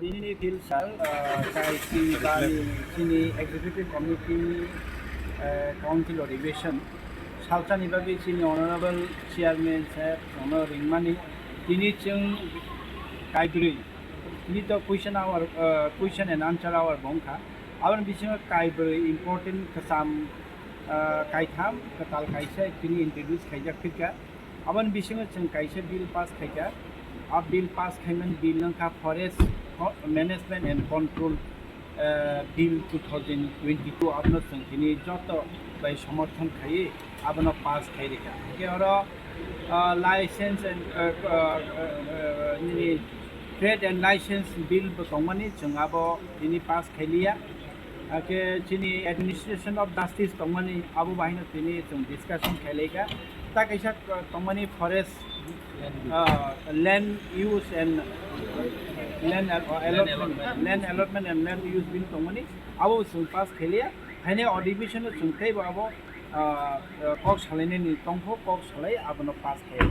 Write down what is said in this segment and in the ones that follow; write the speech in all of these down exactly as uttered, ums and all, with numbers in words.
Nini Phil sir, ah, kai chini bani, chini executive committee ni, eh, council adhibeshon salsani bagwi chini honorable chairman sir, ono ringmani, tini chwng kaibrwi, tini to question hour, ah, question and answer hour bongkha. Aboni bisingo kaibrwi important kwcham, ah, kaitham kwtal kaisa tini introduce khaijak phirkha. Aboni bisingo chwng kaisa bill pass khaikha. A bill pass khaimani bill wngkha Forest Co-, Management and Control, eh, Bill two thousand twenty-two. Abono chwng tini joto bai somorthon khaiwi abono pass khairikha. Hwnkhe oro, ah, license and, eh, ah, eh, eh, nini trade and license bill bo tongmani, chwng abo tini pass khailiya. Hake chini administration of justice tongmani abo bahino tini chwng discussion khailaika. Ta kaisa tongmani forest, uh, land use and land al-, uh, allotment, land allotment and land use bill tongmani abo chwng pass khailiya. Haino adhibeshon o chwng teibo abo, uh, uh, kok salainani tongkho, kok salai abono pass khaio.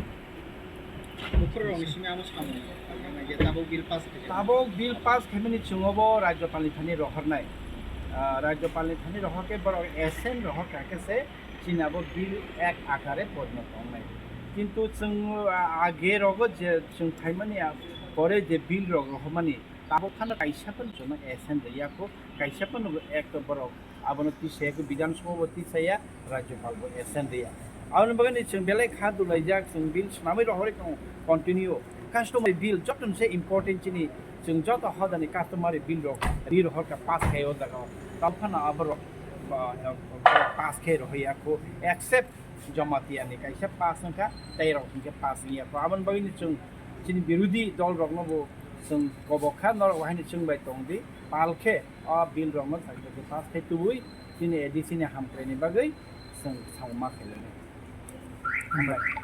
Buphurrokni simi amo samung, je tabuk bill pass khaikha. Tabuk bill pass khaimani chwng obo Rajyapalni thani rohornai. Ah, Rajyapalni thani rohorkhe borok assent rohorkha khe se chini abo bill act akare porinoto wngnai. Kintu chwng, ah, age rogo je chwng phaimani, ah, pore je bill rok rohormani, tabuk phano kaisa phano chwngno assent rwya kho, kaisa phano act borok abono tisaya kho, Bidhan Sabha bo tisaya, Rajyapal bo assent rwya. Aboni bagwi chwng belai kha dulaijak, chwng bill swnamwi rohorwi tongo continue. Customary bill joto se important chini, chwng joto hodani customary bill rok ri rohorkha pass khai o jaga o. Tabuk phano aborok, ah, pass khai rohorya kho, except Jamatia ni kaisa pass wngkha, tei rok hinkhe pass wngya kho. Aboni bagwi chwng chini birodhi dol rokno bo chwng kobok kha, norok bo haino chwng bai tong di, pal khe o bill rokno thangkhe pass khai tubui chini A D C ni hamkraini bagwi chwng samung ma khailai. Hambai.